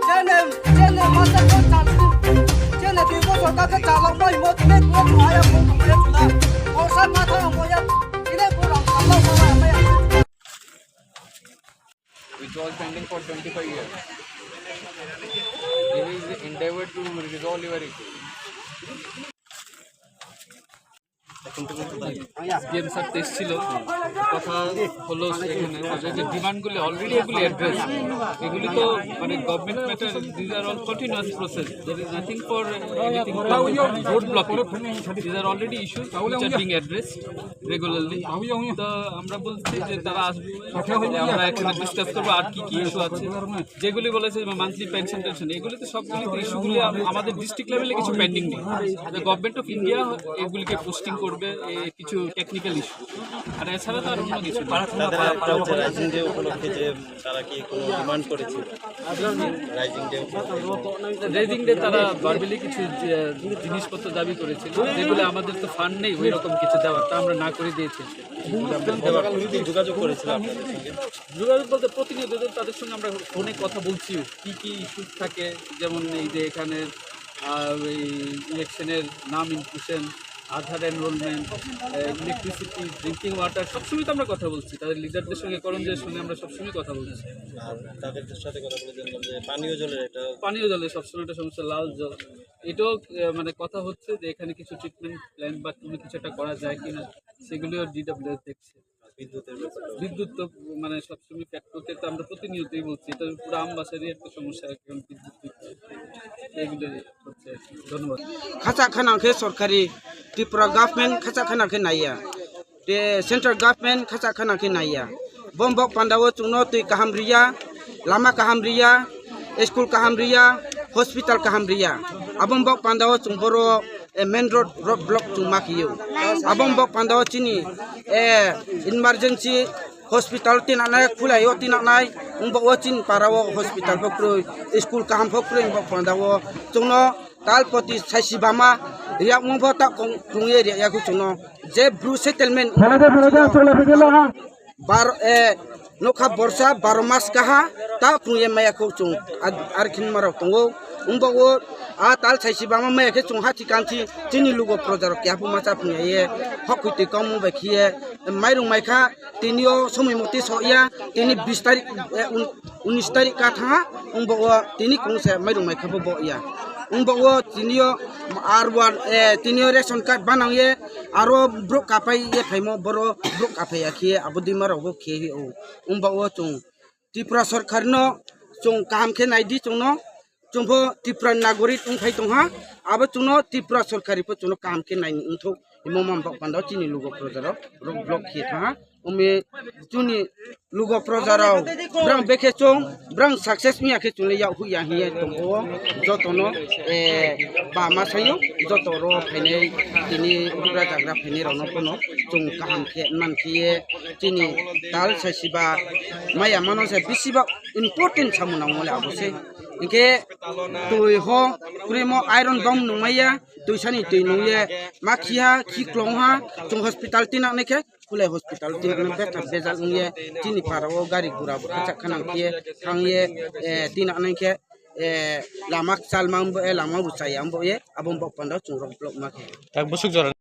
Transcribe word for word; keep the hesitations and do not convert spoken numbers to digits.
Chene, chene, masa ko chal. Chene, twi ko sorkar ke chalok mai mo, tine ko ko haya ko ko le chula. Borsa patha mo ya, tine ko rang chalok mo ya. Which was pending for twenty-five years. He is endeavored to resolve your issue. SDM sir তো এসেছিল, কথা হলো সেখানে, তাদের যে ডিমান্ডগুলি অলরেডি এগুলি অ্যাড্রেস, এগুলি তো মানে government matter, these are all continuous process, there is nothing for anything to road block, these are already issues which are being addressed regularly. তো আমরা বলছি যে তারা আসবে, আমরা এখানে ডিসকাস করবো আর কি কি ইস্যু আছে, যেগুলি বলেছে মান্থলি পেনশন টেনশন, এগুলি তো সবগুলি তো ইস্যুগুলি আম-, আমাদের ডিস্ট্রিক্ট লেভেলে কিছু পেন্ডিং নেই। তো গভর্নমেন্ট অফ ইন্ডিয়া এগুলিকে পোস্টিং করবে, এ, কিছু টেকনিক্যাল ইস্যু, আর এছাড়া তো আর অন্য কিছু নেই। তাদের একটা হচ্ছে রাইজিং ডে উপলক্ষে যে তারা কি কোনো ডিমান্ড করেছিল রাইজিং ডে উপলক্ষে? রেজিং ডে তারা ভার্বালি কিছু যে জিনিসপত্র দাবি করেছিল, যেগুলো আমাদের তো ফান্ড নেই ওই রকম কিছু দেওয়ার, তা আমরা না করে দিয়েছি। দেওয়ার, যোগাযোগ করেছিল আপনাদের সঙ্গে? যোগাযোগ বলতে প্রতিনিয়ত তো তাদের সঙ্গে আমরা ফোনে কথা বলছি, কি কি ইস্যু থাকে, যেমন এই যে এখানে, আহ, এই ইলেকশনের নাম ইনক্লুশন, আধার এনরোলমেন্ট, ইলেকট্রিসিটি, ড্রিঙ্কিং ওয়াটার, সবসময় তো আমরা কথা বলছি। তাদের লিডারদের সঙ্গে, করঞ্জয়ের সঙ্গে আমরা সবসময় কথা বলছি। আর তাদের সাথে কথা বলে জানলাম যে পানীয় জলের একটা পানীয় জলের সবসময় একটা সমস্যা, লাল জল। এটাও, আহ, মানে কথা হচ্ছে যে এখানে কিছু ট্রিটমেন্ট প্ল্যান্ট বা কোনো কিছু একটা করা যায় কিনা, সেগুলিও ডিডাব্লিউএস দেখছে। বিদ্যুতের ব্যাপারটা। বিদ্যুৎ তো মানে সবসময় কাট করতে তো আমরা প্রতিনিয়তই বলছি, এটা পুরো আমবাসারই একটা সমস্যা এখন বিদ্যুৎ, বিদ্যুৎ। এইগুলো হচ্ছে আর কি। ধন্যবাদ। Khacha khanang khe sorkari, Tripura government khacha khanang khe naiya. Te central government khacha khanang khe naiya. Bom bok pandao chwngno twi kaham riya, lama kaham riya, school kaham riya, hospital kaham riya. Abom bok pandao chwng boro, eh, main road, road block chwng ma khiyo. Abom bok pandao chini, eh, emergency hospital tinanai khulaio tinanai, wngbo o chini parao hospital pho kwrwi, school kaham pho kwrwi, wngbo pandao chwngno tal poti saisi bama riya wngbo ta kong krungye riya yakhu chwngno je bru settlement. Phelai de, phelai de, chwla phikhe lo ha. Bar, eh, nokha borsa baro mas kaha ta phunye maya kho chung, ar khin marok tongo. Wngbo o a tal saisi bama maya khe chung ha thikan thi chini lugo projarok kya phu macha phunye ye hokwi twi kong mung bai khiye mairung maikha. Tini o somoi moti so ya, tini bis tarik, eh, un-, unis tarik ka thanga. Wngbo o tini kung se mairung maikha bo bo ya. Wngbo o tini o ar one, eh, tini o ration card banang ye. Aro borok kapai ye phaimo, boro borok kapai ya khe abo dima rok bo khe o. Wngba o chwng Tripura sorkar no chwng kaham khe nai di chwng no, chwng pho Tripura nagorik wng phai tong ha, abo chwng no Tripura sorkari pho chwng no kaham khe nai wng thok, imo mam bok panda chini lugo proja rok rok block khe tha ha. Omi chini lugo proja rok brang bekhe chwng brang success wngya khe chwng le yak hui ya hiye tong o joto no, eh, ba ma sayo joto ro phainai tini ugra jagra phainai rok no pono chwng kaham khe man khe ye chini tal saisi ba maya mano se bisi ba important samung nang mole abo se hinkhe twi ho krimo iron bom nung maya twi sani twi nung ye ma khi ha khi klong ha chwng hospital tina nai khe Kulai hospital tinanai betha bejal wngye chini para o gari gura bo kachak khanang khe thangye, eh, tinanai khe, eh, lama chalma wngbo, eh, lama bo chaya wngbo ye abo bok panda chwng rok block ma khe. Tak bwswk jora.